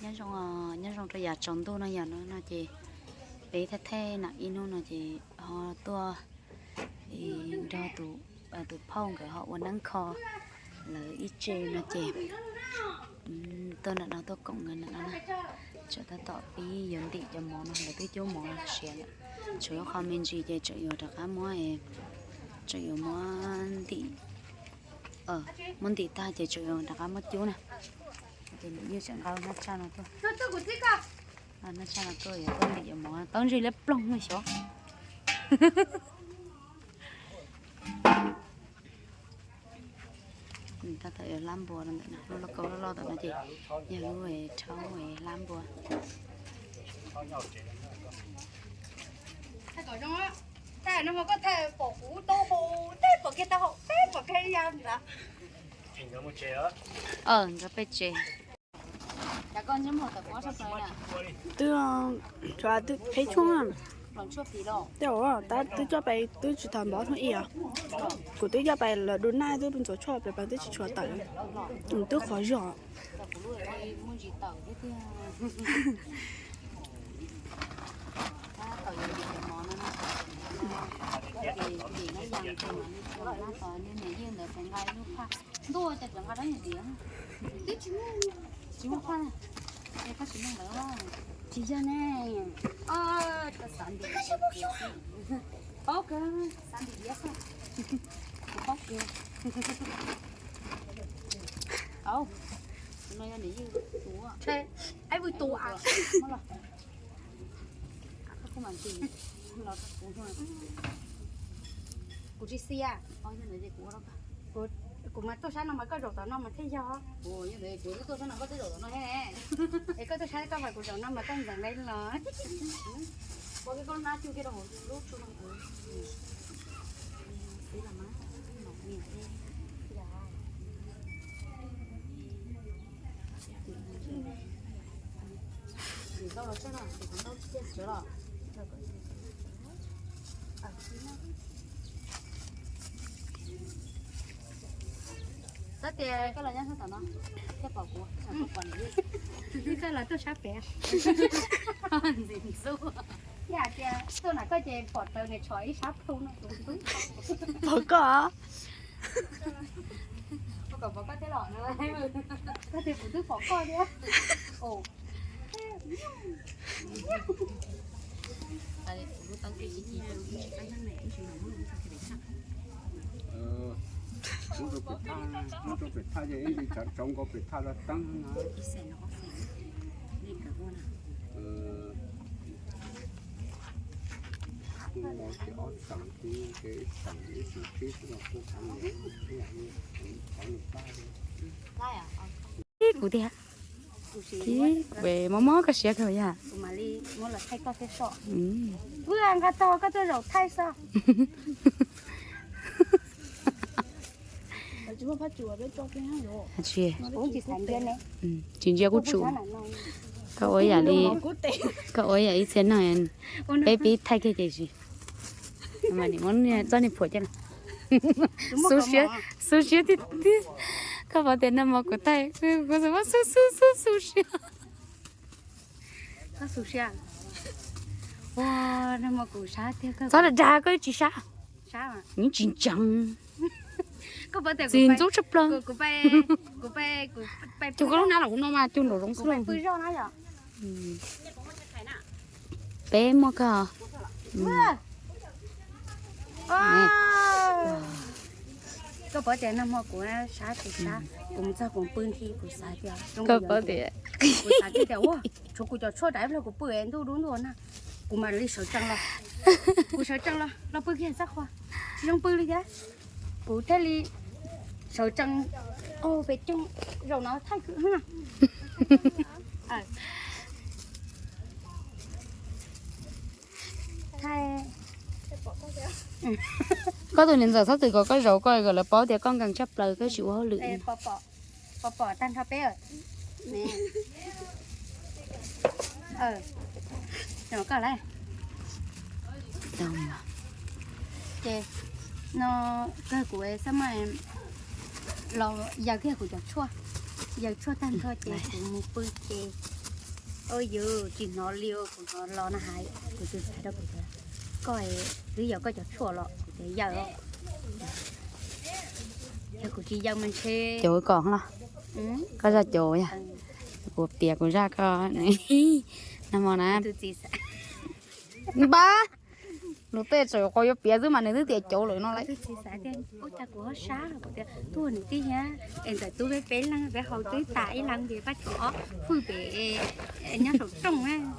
Nyob zoo, nyob zoo rau yav tsaus ntuj no, yam no no ces peb thaj thaj nam ib hnub no ces ho tuaj nrog tus, tus phauj nkawd ho ua neeb kho lawv ib tse no ces tuaj ntawm no tuaj koom nkawd ntawm no na. Tsam tab tom pib yuav ntim cov mov no, lawv twb cuab mov siav lawm. Tshuav ib qho me ntsis ces tsam yuav rov qab muab, tsam yuav muab ntim, muab ntim tag ces tsam yuav rov qab muab cuab na. Ces nws yeej tseem nqa nab tshaj no tuaj. Nab tshaj no tuaj yuav tuaj ntim cov mov, tau ntseg liab ploog no xyov. Tab tom yuav hlab npua rau ntawm no, lub lauj kaub loj loj tom no ces yog lub rhaub hlab npua. Nkawd peb tsev. Twb, twb qheb tshuaj, twb coj pais twb tsis tau npov thoob ib os. Kuv twb coj pais lawv du naj twb ntxuav tshuaj pes pas twb tsis tshua tawm, twb qhov zog. Ntuj, cas cov nqa dab nyuag diav, tsis muaj phaj, es koj tsis mloog lawv. Tsis yog ne, koj xav ntim, paub kawg, xav ntim diav xwb, kuv paub kawg. Au, tus no yog niam yij tus, ib tus a, muab los, koj kuj mam ntim los rau kuv. Kuv tsis xiam, kuv mas tuaj sab no mas koj zaum tom no mas thiaj yog. Kuv twb tuaj sab no koj twb zaum tom no thiab ne. Es koj tuaj sab koj mas kuv zaum no mas koj ntxeev dai los. Ua kiag koj lub hnab cug kiag rau hauv lub tsu no. Tab tias koj los nyob tom no thiaj pom kuv, koj los tuaj sab pem. Ntxim ntxub. Yam tias tuaj nram koj ces pom taws niam tsho ib sab plhu no. Pom koj. Ua kom pom koj thiab los no. Koj tias kuv twb pom koj thiab. Muab rau pem thaj, muab rau pem thaj ces ib ntsis tsav tsau nkaus pem thaj rau teeb na. Kuj mov ces ob xeem, ces ib xeem ib xeem tsib xwb los kuj kav liam, ib yam li qhov nws pab li. Ib kuv tiag. Ib, mob mob koj siab kawg yam. Nqa tog koj tuaj zaum thaij xwb. Tsis, tsis ntsia kuj tsum. Koj ua yam li, koj ua yam ib txhia neeg, peb pib thaij kiag ces tsis. Mas nim muab txoj niag phuam coj los. Xu siab, xu siab tiag tiag. Koj pom tias nag hmo kuv thaij, kuv xav muab xu xu xu xu siab. Koj xu siab. Ua, nag hmo kuv sab tiag koj. Txhob dag dag koj tsis sab. Nws tsis ntseeg. Txiv ntxub tshaj plaws. Cug koj lub hnab los kuv no mas cug nraum zoov xwb. Peb muaj koj. Koj paub tias nag hmo kuv sab tsis sab, kuv mus txog kuv pw nthi kuv xav tias, koj paub tias, kuv xav tias ua, tshuav kuv cov tshuaj daim los kuv pw ntuj dub ntuj na, kuv mam li sawv tsees los, kuv sawv tsees los los pw kiag txaj qhua, tsis zoo pw li thiab, kuv thiaj li sawv tsees qaug pem coog zaum no thaij kwv na. Koj tus niam ntxawm txhob txwm kom koj zaum koj kom lawv paub tias koj nkees tshaj plaws koj tsis ua hauj lwm. Pom pom tag nrho peb. Koj lawm. Ces no kawg kuv xab maj los yaws kiag kuv cov tshuaj, yaws tshuaj tag nrho ces kuv mus pw ces Ua yus tsis hnov li, kuv hnov los no hais, kuv tus txhais rau kuv tias, koj twb yog koj cov tshuaj los? Kuv tias yawm, yog kuv tsis yawm mas ntshe. Caum kom los, koj zaj caum yog, kuv piav kuv zaj koj. Nag hmo na, npab, luag tej tseem qhov yuav piav xwb mas nws twb tias caum lawm no lawm. Ua cas kuv ho sab los kuv tias tuag nws tij thiab es ntawm tub peb peb leeg peb haus twb tas ib leeg ces pab cov ob hwj pem nyob saum rooj na.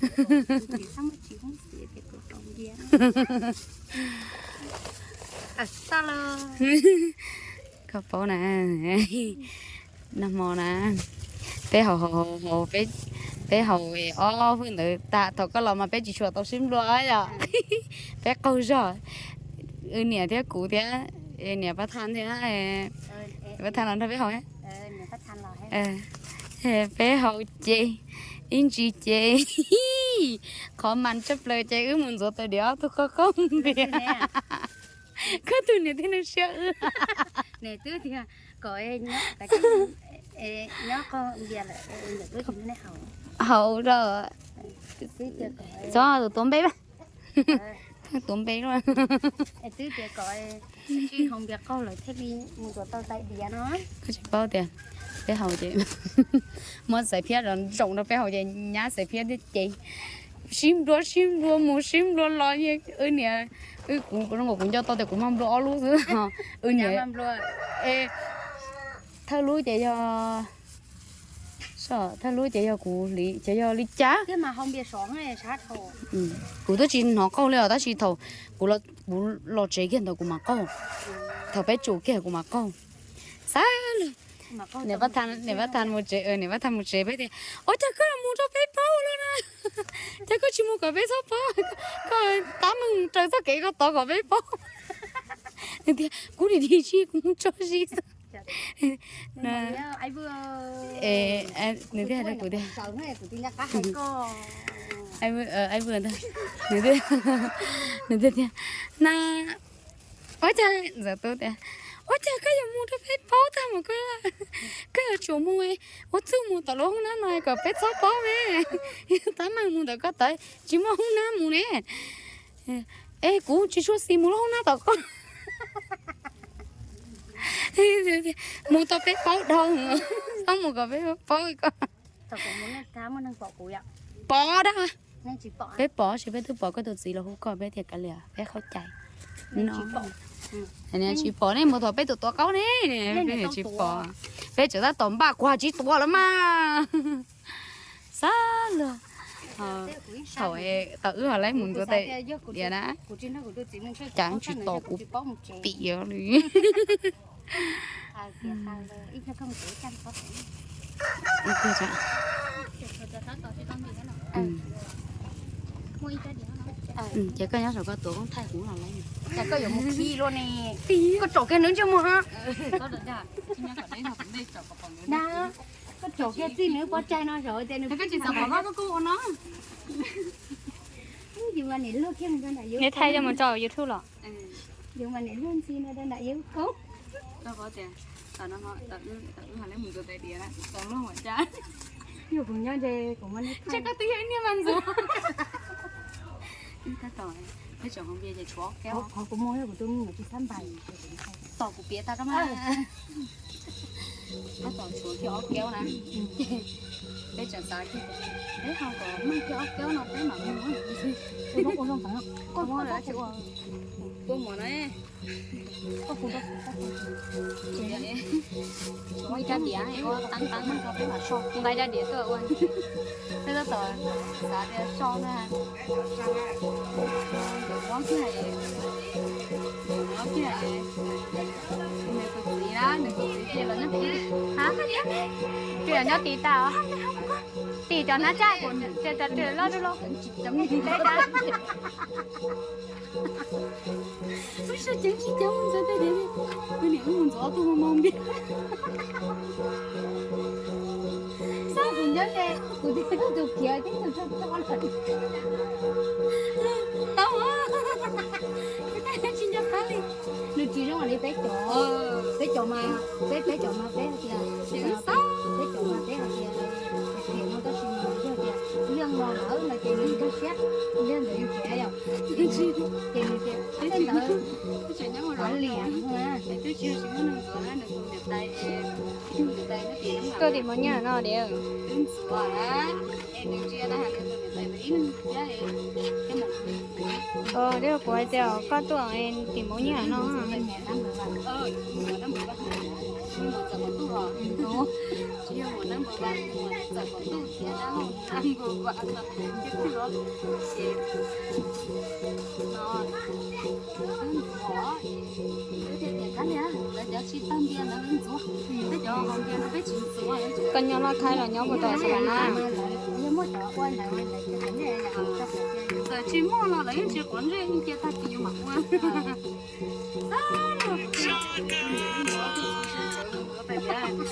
Tsis muaj tsis hoob xim tias kuv tau ntiag. Txaj los. Koj paub na, nag hmo na, peb haus haus haus, peb haus ob hwj ntawd tas thaum koj los mas peb tsis tshua tau sib nplua yom. Peb qaug zog, wb niam thiab kuv thiab niam Pab Thaj thiab, Pab Thaj los nrog peb haus. Peb haus ces ib ntsis ces qhov mas tsaj plaws ces wb mus ntxuav tau diav ob tug qoj qauj npias. Koj tus niam thiab nws siab wb. Haus rau, txhob tus tuav npe, tuav npe luaj. Koj tsis paub tias peb haus ces muab xaiv phiab zoo rau peb haus ces nyab xaiv phiab thiab ces sib nplua sib nplua mus sib nplua los, wb niam, wb kuv zoo nkaus kuv nco tau tias kuv mag nplua ob lub xwb. Wb niam, thawj lub ces yog, thawj lub ces yog kuv hliv ces yog li cas. Kuv twb tsis hnov qaug li os, tab sis thaum kuv los tsev kiag ntawd kuv mam qaug, thaum peb tsum kiag kuv mam qaug. Xav, niam Pab Thaj mus tsev, niam Pab Thaj mus tsev peb tias, ua cas koj yuav mus rau peb paub lawm na? Cas koj tsis mus kom peb txhob paub, koj tab meeg raws txoj kev koj tod kom peb paub. Nws tias kuv nim dim si kuv mus tso zis xwb. Nws thiaj hais rau kuv tias, nws thiaj tias, na, ua cas, ntxawm tub tias, ua cas koj yuav mus rau peb paub tag mus, koj yuav tsum mus ua txuj mus tom lub hoob nab no kom peb txhob paub me. Tab meeg mus ntawm koj tod tsis muaj hoob nab mus ne. Es kuv tsis tshua xis mus lub hoob nab tom koj. Mus tau peb paub dhau, txhob mus kom peb paub koj. Pom dab, peb pom, sis peb twb pom koj tus txiv los hu koj, peb tias kav liam peb qhaub cai. Tsis pom ne, mus thaum peb tus tuav qaub ne, peb tsis pom. Peb tseem tab tom npaj kuv tsis tuav lawm mas. Xav luag, thaum tau wb ho laib mus ntxuav tais diav na, cas tsis tos kuv pim li. Ces koj nyob saum koj tuav koob thaij kuv los laib. Cas koj yuav mus khi luaj ne? Koj tsom kiag nws ntsej muag ha. Koj tsom kiag txij nws pob tsaig no saum tias nws, koj tsis txav pom koj kuj ua no. Yus mas niam luag kiag mus rau nram yus, neb thaij coj mus tso YouTube los. Yus mas niam luag ntxhi no rau nram yus koob. Koj paub tias tam no, tam wb ho laib mus ntxuav tais diav na, tau luag ua cas. Yog kuv nyob ntshe kuv muab neb thaij. Ntshe koj twb yog ib niag mas ntxuav. Tab tom, peb tseem haus npias ces tshuav ob kaub. Qhov kuv muaj yog kuv tus me nyuam tsis xab npais. Tos kuv piav tag rau mas. Tab tom tshuav kiag ob kaub na. Peb tseem xav kiag, peb haus kom meej kiag ob kaub no peb mam mus. Ua zoo, ua zoo ntawd, koj muab lawm tsis ua, tua mov na. Muaj ib rab diav ua tag tag, nqa ib rab diav tuaj ua. Peb tab tom xav tias so na. Nws nyob kiag, nws tus txiv na, nws tus txiv ces los nyob tid. Ha, ces los nyob tid tas os. Tim cov hnab tsaj kuv ces cov loj loj. Ub, sab ceev tsis ceev mus ntxuav tais diav, wb niam wb mus ntxuav ob tug mos npias. Xab kuv nyob ces kuv twb tau tus khiav tib tug tso tso lawm. Tau, tsis nco qab li. Nws tsis zoo li peb cov, peb cov mas, peb, peb cov mas peb hais tias, peb cov mas peb hais tias, phem no tab sis mas Lawv no ces nws nkag siab, yog ntawd yus tsev yom, ces nws tias teb ntawd av liam na. Tuaj tim Mos Nyiaj no diam. Twb kuv hais tias koj tuaj tim Mos Nyiaj no. Koj nyob Laj Khaib los nyob puas tau xwb na? Tsis muaj los lawv yeej tsis quav ntsej, yeej cia tag kis yus mam ua.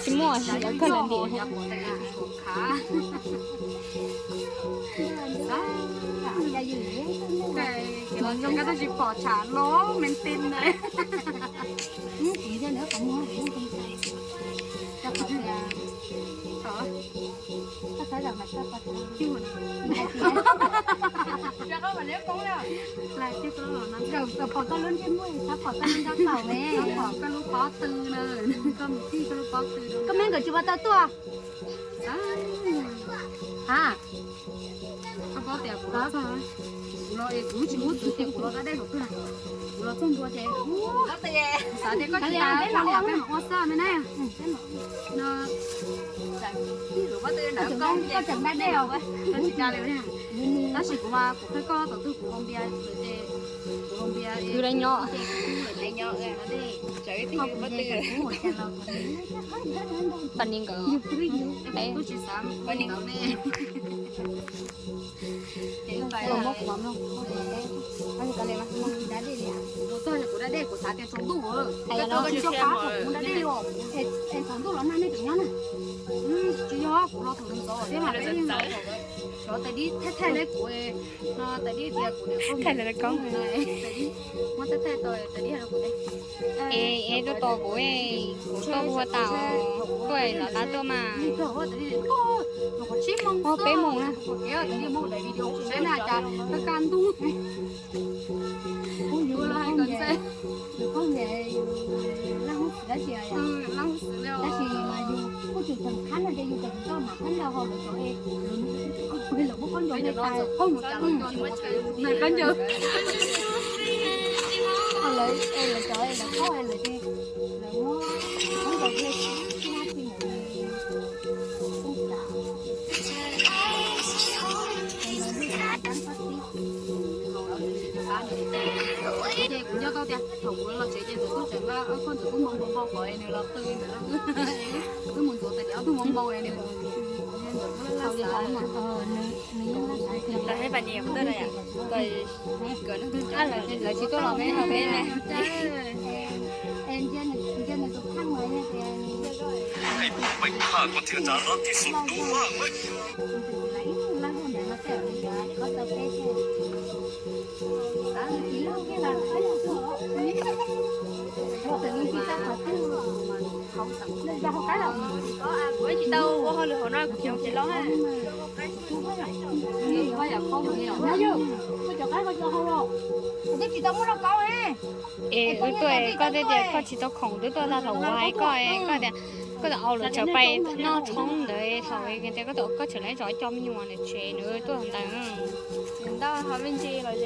Tsis muaj, lawv kawg lawv ntim. Los zoo nkauj tab sis pom tshav los me nti na. Pom koj lub ntsej muag, pom koj lub ntsej muag, pom koj lub pob tw na, koj mus txij koj lub pob tw. Koj me nkawd tsis pom tau tuaj. A, koj paub tias kuv los txog, kuv los es kuv tsis muab txwv ces kuv los da dej hauv twg, kuv los txog ntua ces kuv xav tias koj tsis tas peb mam ua xwb me ne. No, koj tseem da dej os. Koj tsis da li, tab sis kuv mas kuv qhia koj thaum twg kuv haus npias lawm ces kuv haus npias twb dai nyob, twb dai nyob no dej, tsawv ib tug pob tw. Pab ni nkawd, kuv tsis xav ua li ntawd ne. Ces kuv da dej, kuv xav tias tsaus ntuj, kuv da dej, tsaus ntuj los nag nej tseem nyob na. Tsis yog, kuv los thaum ntxov thiab mas peb yeej los thaum xyov tais dib thaij thaij li kuv, no tais dib tias kuv niam thaij li koob, tais dib muab thaij thaij tau tais dib hais rau kuv tias, es tuaj tos kuv, kuv tuaj hu ua tau, tuaj los qab tuaj mas. Ua peb moos na. Tab sis mas yus kuj tseem tseem qab no ces yus tseem tau mam qab ncaws hauv lawv cov, lawv muab khaub ncaws, khaub ncaws, lawv cov lawv khaub lawv ces lawv muab khaub ncaws thiaj tsis ntawd. Ces kuv nco tau tias thaum kuv los tsev ces Ntxawm Tub tseem nqa koj Ntxawm Tub moo npau npau kom nws los qw ntawd, twb mus ntxuav tais diav ob tug moo npau nws. Lawv tsis tuaj los peb, peb ne. Kuv tsis tau ua hauj lwm hauv no kuv tsis ua kev loj. Es wb tuaj koj twb tias koj tsis tau khoom, twb tuaj tag thaum kuv hais koj, koj tias koj tau au lawv tsawv pais noj tshoob ntawd thaum tias koj tau koj tseem lawv zov cov me nyuam ntawm tsev nws tuaj ntawd. Ntau ho me ntsis los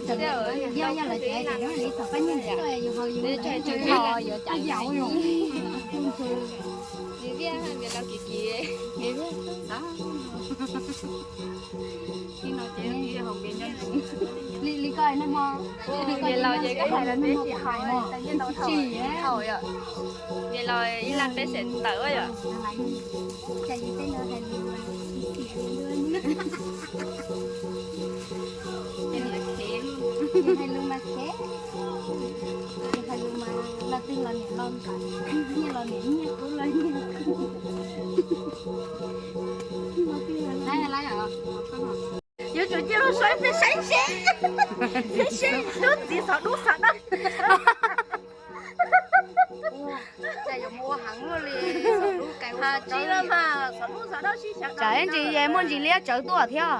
ces yog yog lawv tsev yuav cas li viaj npias laus kiv kiv. Li koj npias laus ces koj hais los peb tsis haus, tsis haus yom. Npias laus ib laj peb xeem ntawm yom. Hais lus mas khev, hais lus mas los twg los niam los nqa, nyiaj los niam nyiaj, kub los nyiaj. Yuav tsum cia los saib peb saib seb, peb seb dub ntxiv xov dub xov dawb. Cas yuav mus ua heev luaj li, xov dub kais Tsam ib ntsis muaj ntsis liab tsawv tuaj thiab.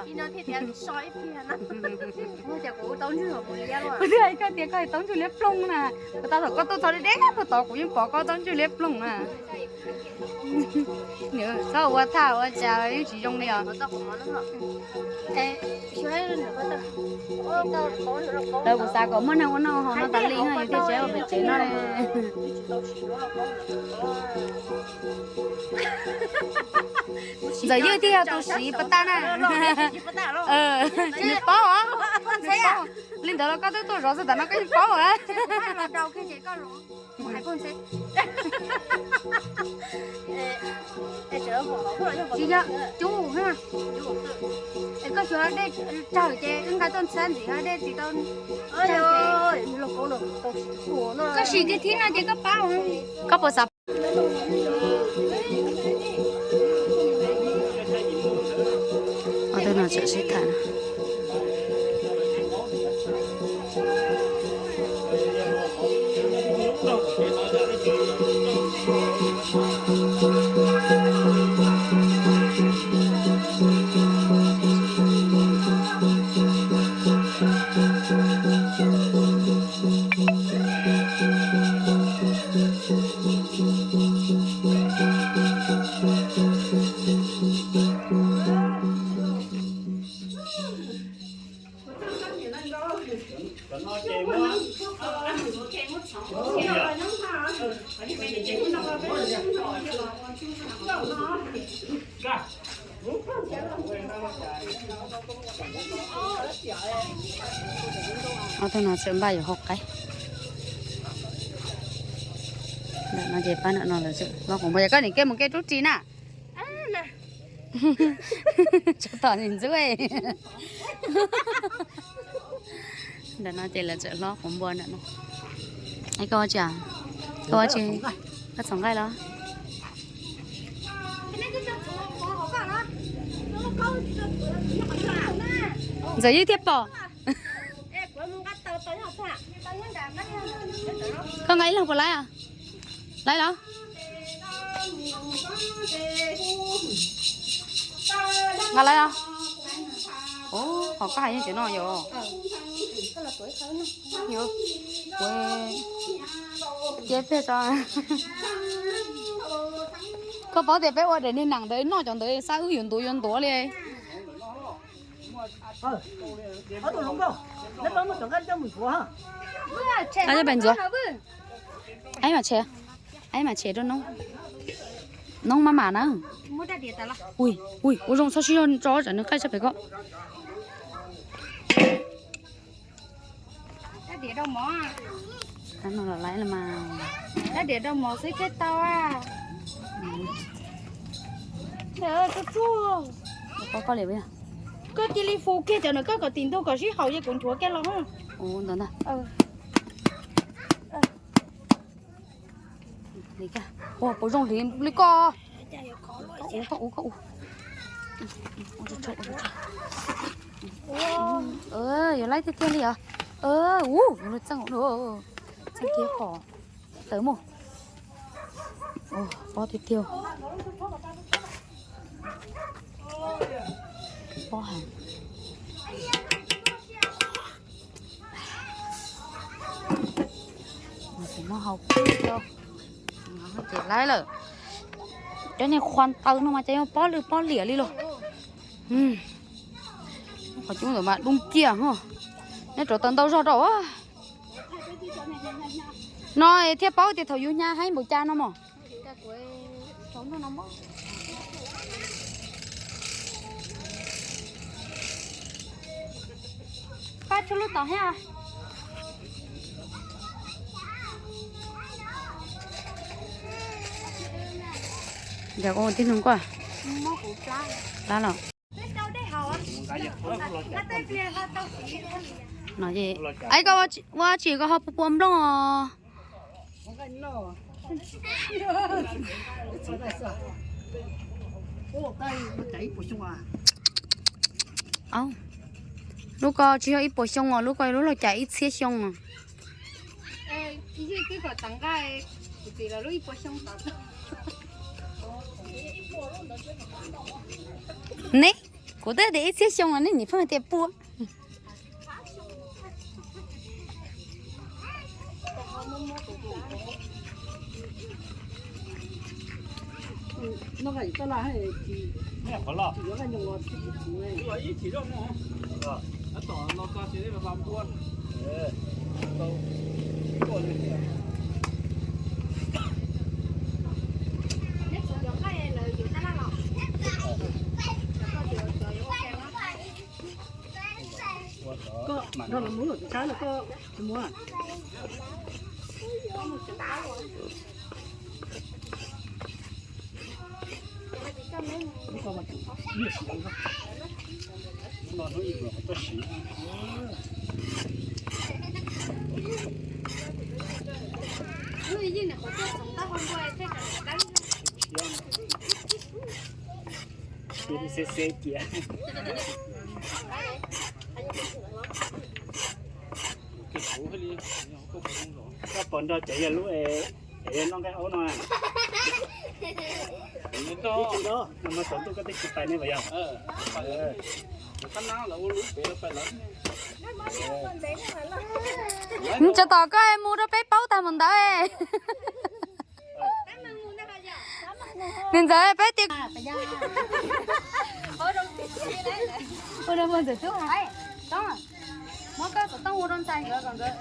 Kuv twb hais koj tias koj tau ntsuj liab ploog na. Kuv tau thaum koj tuaj txog deb deb puag tod kuv yeej pom koj tau ntsuj liab ploog na. Txhob ua thaj ua cas yeej tsis zoo li os. Lawv kuv xav kom muaj neeg ua noj haus no tas li no yus thiaj tsis ua pem tsev no. Ntxawm Ywg thiaj yog tus siv pas tas na. Nws paub os. Li ntawd los koj twb tuaj zov txog tam no koj yeej paub os. Tsis yog cub, es koj xyuas dej tsawg ces wb nqa tuaj ntxhab ntxiv, dej tsis tau. Koj sim kiag thib no ces koj pab. Koj puas xav? Ob tug no tseem sib tham. Ob tug no tseem npaj yuav hau qaib. Ntawm no ces pab ntawm no lawv tseem hlob qoov npua, koj nim ke mus ke rub ris na. Tso tom ntxub. Ntawm no ces lawv tseem hlob qoov npua ntawm no. Koj ua tsi? Koj ua tsi? Koj txhoov nqaij los? Ntxawm Ywg thiaj pom. Koj nqa ib leeg puas laib? Laib los? Nqa laib los? Ua, ho koj hais yeej tseem noj yom. Ua, cia peb tso. Koj paub tias peb ua daim niag nam ntawd noj cov ntawd xav wb yuav ntuav yuav ntuav li. Ab, peb ntxuav. Ab, mas tshem, ab, mas tshem rau noob, noob maj mam na. Ui, ui, ua zoo txhob sib zog tso tsam nws qaij sab pem koj. Ab, no los laib los mas. Koj cia li fu kiag cov no koj kom tim ntug kom sib haum ces kuv nchuav kiag los. Ua, puas zoo hliv li koj? Koj ua, koj ua, koj ua. Yuav laib tiag tiag li os. Ua, yuav luag txeej, txeej kiag qhov tawv mus. Pob tiag tiag. Pob heev. Ces laib lawm. Cov niag qhuav taws no mas cas yuav pob lwj pob liam li los. Qhov cub ntawm mas dub kiag. Neb rauv taws ntau zog rau. No thiaj paub tias thaum yus hnyav heev npaum cas no mog. Pab tshuaj lub tom thiab. Yog ua tib nug koj. Plab los. No es, koj ua tsis koj ho pua nplooj os. Lub ko tsis yog ib puas xyoo os, lub ko lub luag cas ib txhiab xyoo os. Ib txhia kom tag nqaij, kuv txiv lawv lub ib puas xyoo tod. Ne, kuv twb tias ib txhiab xyoo nej nim pheej tias pua. Koj nrog lawv mus lawm tus tshaib los koj tsis mus? Xeb xeb cia. Koj pom nrog cov yog lub es noj nqaij aub no. Tsis nrog, no mas saum ntuj koj twb tsis pais ne puas yog? Tso tom koj mus rau peb paub tag mus ntawd. Niam ntxawm peb tias ua rau ntxawm tub hais, muab koj xov tooj ua rau ntxhais nkawd kom nkawd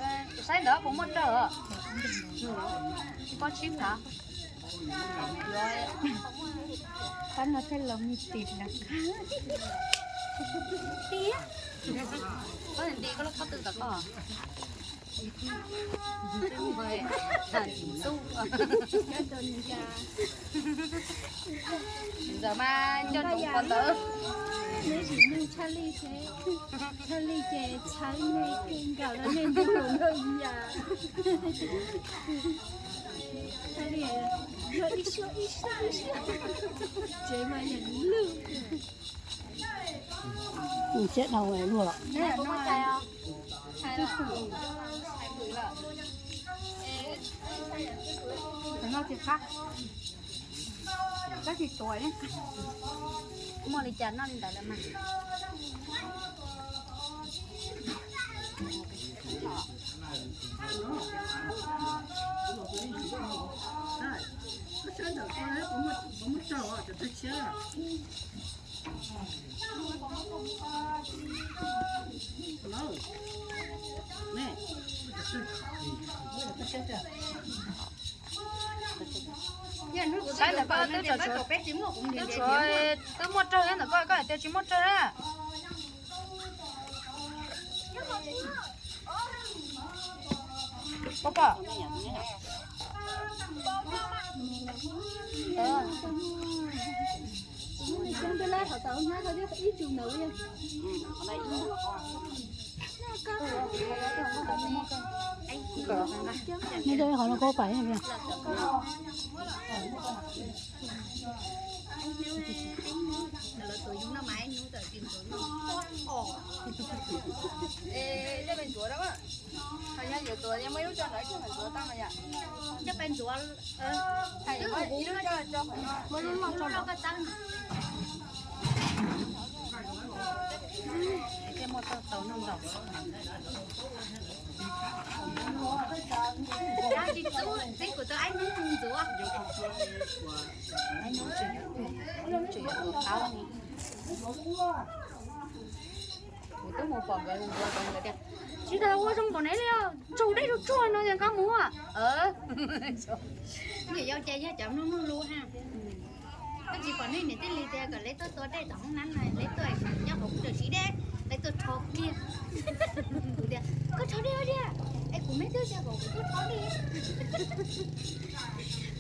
saib ntawd puas muaj raws. Tsis pom tsis pom. Pab no thiaj los me tis na. Koj nti koj lub pob tw tom koj. Ntxawm mas nco ntsoov qhov ntawd. Neb sim neej tshaj lij ces, tshaj lij ces txhawb nej kawg nkaus los nej nco ntsoov yam. Tshaj lij, yog ib suab ib suab ib suab, tsev mas yam lwj. Siab dhau luaj. Neb no tsis qab, tab sis tuav ne. Muaj li cas noj li ntawd lawm mas. Saib ntawm koj twb tso tshuav, twb tshuav, twb muaj raug thiab ntawm koj, koj hais tias tsis muaj raug na. Pom pom. Neb coj qhov no koj pais. Tsis txub txib kuv tau aib hnub ntxuav. Kuv twb mus pom nkawd ntxuav nkawd tias, tsis tas ua zoo npaum ne li, tsaug dej tsaug tsuag no tias nkawd mus. Niam yau ces yog cov mloog mloog lus ha. Koj tsis pom nej niam tij li tias kom lawv tuaj tua dej tom hoob nab no, lawv tuaj nyob hauv kuv raws siv deb, lawv tuaj rho kiag. Kuv tias koj rho dej ua diag, es kuv me twb tias kom kuv tuaj rho dej.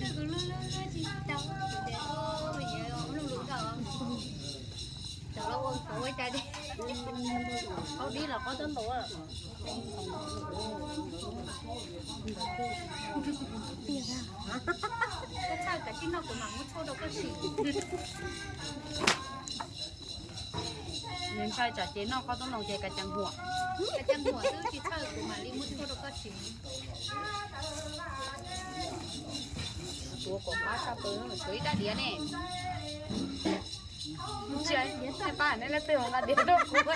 Kuv luag luag luag tsis tau, kuv tias me nyuam mloog lus kawg. Cov los ua kov ua cas dib, qau dib los qau tob ntaus. Koj txhawj kav tsij noj kuv mam muab tshuaj rau koj siv. Nws ntshai tsam ces noj qau tob ntaus ces kav cas huam. Kav cas huam twb tsis txhawj kuv mam li muab tshuaj rau koj siv. Tshuav kom qab tshaj plaws, tshuav ib rab diav ne. Ntsia, nej pab nej leej twg ho nqa diav tuaj kuv.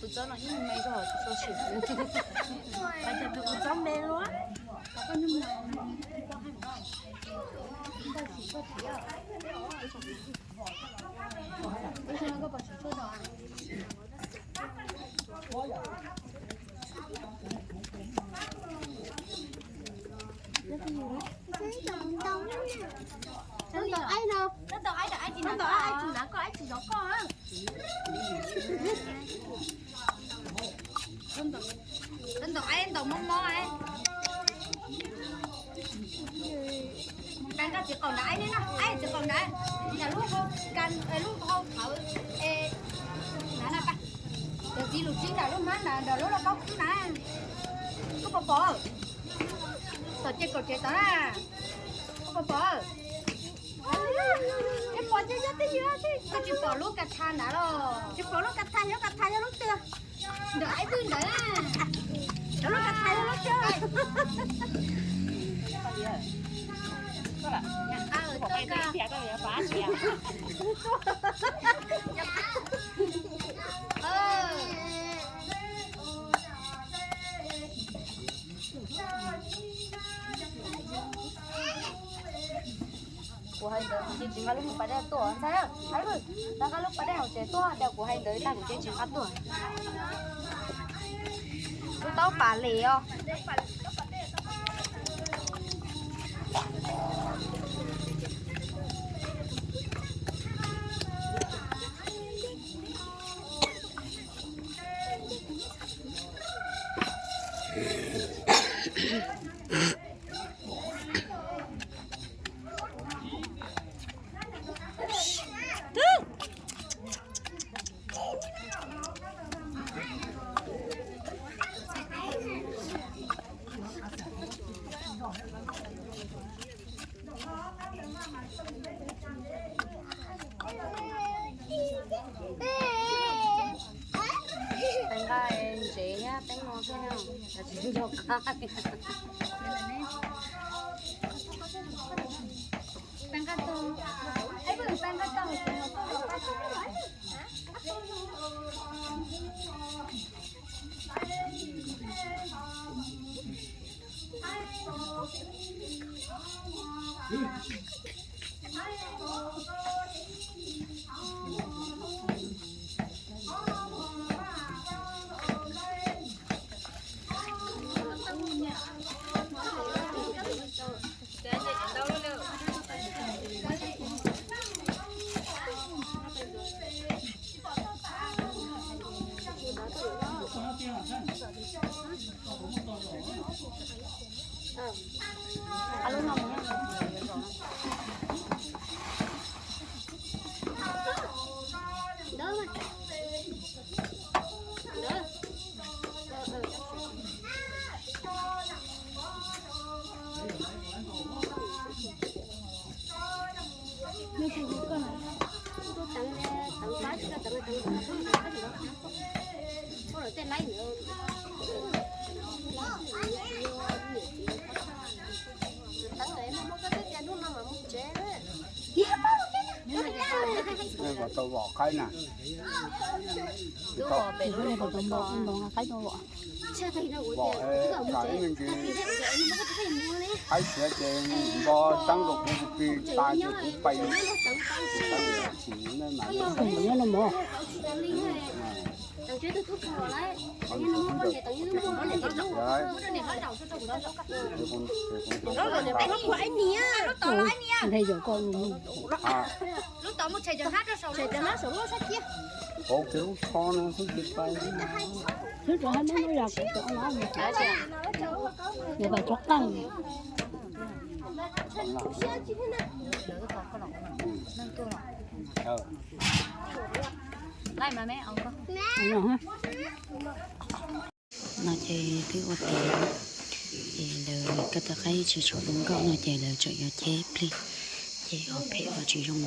Tus tsob no yeej me zog tsis tshua tshwm kuv. Hais tias tus tus tsob me luaj. Ntau aib no, ntau aib, ntau aib tsis hnav koj, aib tsis zov koj. Ntau aib ntau mob mob. Nqa nqa txiv qaum nrad aib, aib txiv qaum nrad, nram lub hau, lub hau thawv, hnav na pab. Cov txiv lus tsib nram lub hmab nrad, nram lub lauj kaub khwb na. Koj puas pom? Tom ces kaum tsev tod na. Koj puas pom? Koj pom ces yog twj ywm, koj tsis pom lub ka tha nrad los? Tsis pom lub ka tha, yog ka tha yog lub twg? Ntawm aib twg ntawd. Lub ka tha yog lub twg? Kuv hais ntawd ces tsis nqa lub pas dej tuaj ntxhais. Nqa lub pas dej hauv tsev tuaj, cas kuv hais ntawd tag kuv ces tsis nqa tuaj. Lub taub pas lis os. Peb nqa ntsev thiab peb no thiab, tsis nco qab. Tau vos qaib na. Lub vos pem lub, qaib no vos. Vos, tsam ib me ntsis qaib siav ces npo teeb rau kuv tus plig tas ces kuv pais. Nthe yog koj. Lub tod mus tshem cov hnab rau saum, tshem cov hnab saum lub sab cia. Hauv kiag lub tsho no xwb ces pais. Xwb rau hab nab lub yas kuv cov lab mus. Yog tas tsob qeej. No ces twb ua tiav, ces lawv koj tus qaib tsis tshua zoo nkauj no ces lawv tseem yuav cheb plig, ces ho phem ho tsis zoo.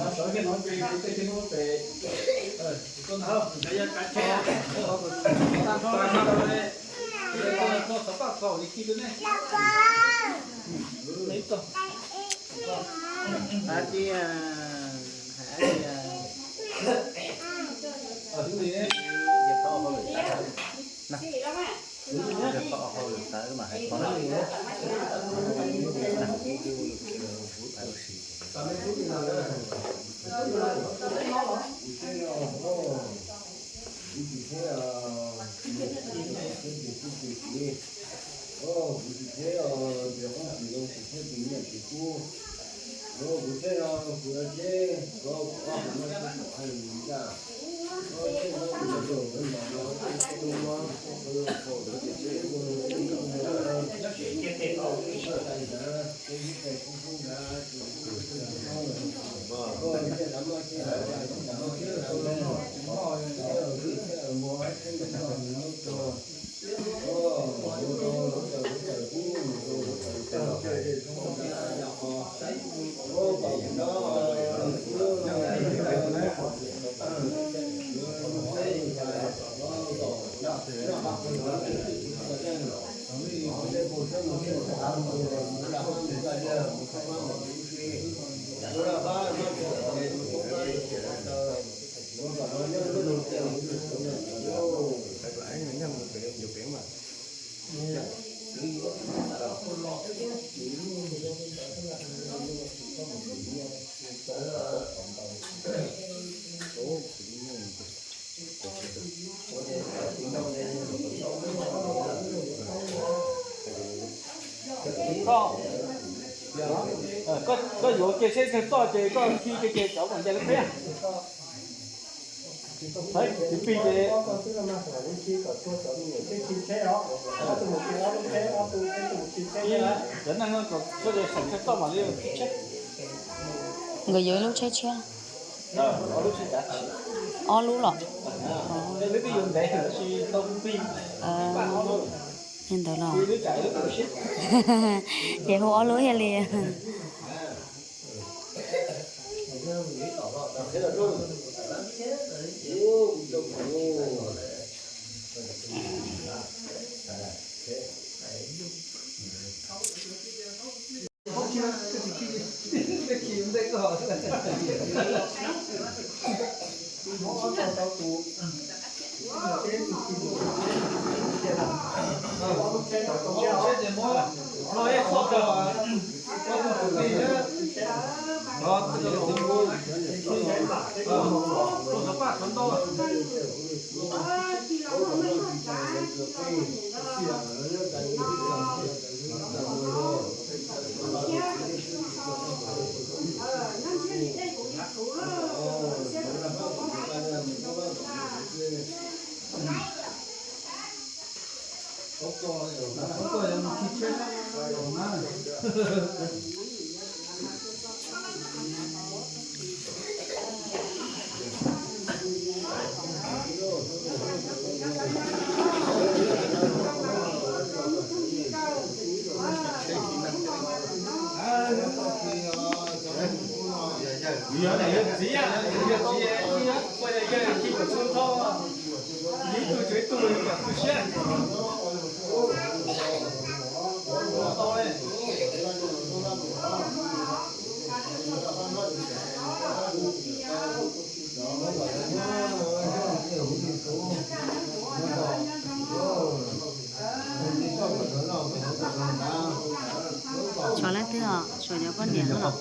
Koj yuav ua ke seb kawg txoj ces koj khi ke ces cov kom nce lub qhiab. Ib, cov neeg no kom sawv daws saib txoj mam li. Nkawd yuav ib lub tsheb tshiab. Ob lub los? Li ntawd los? Ces hu ob lub thiaj li. Tshuav leej twg os? Tshuav cov poj niam os.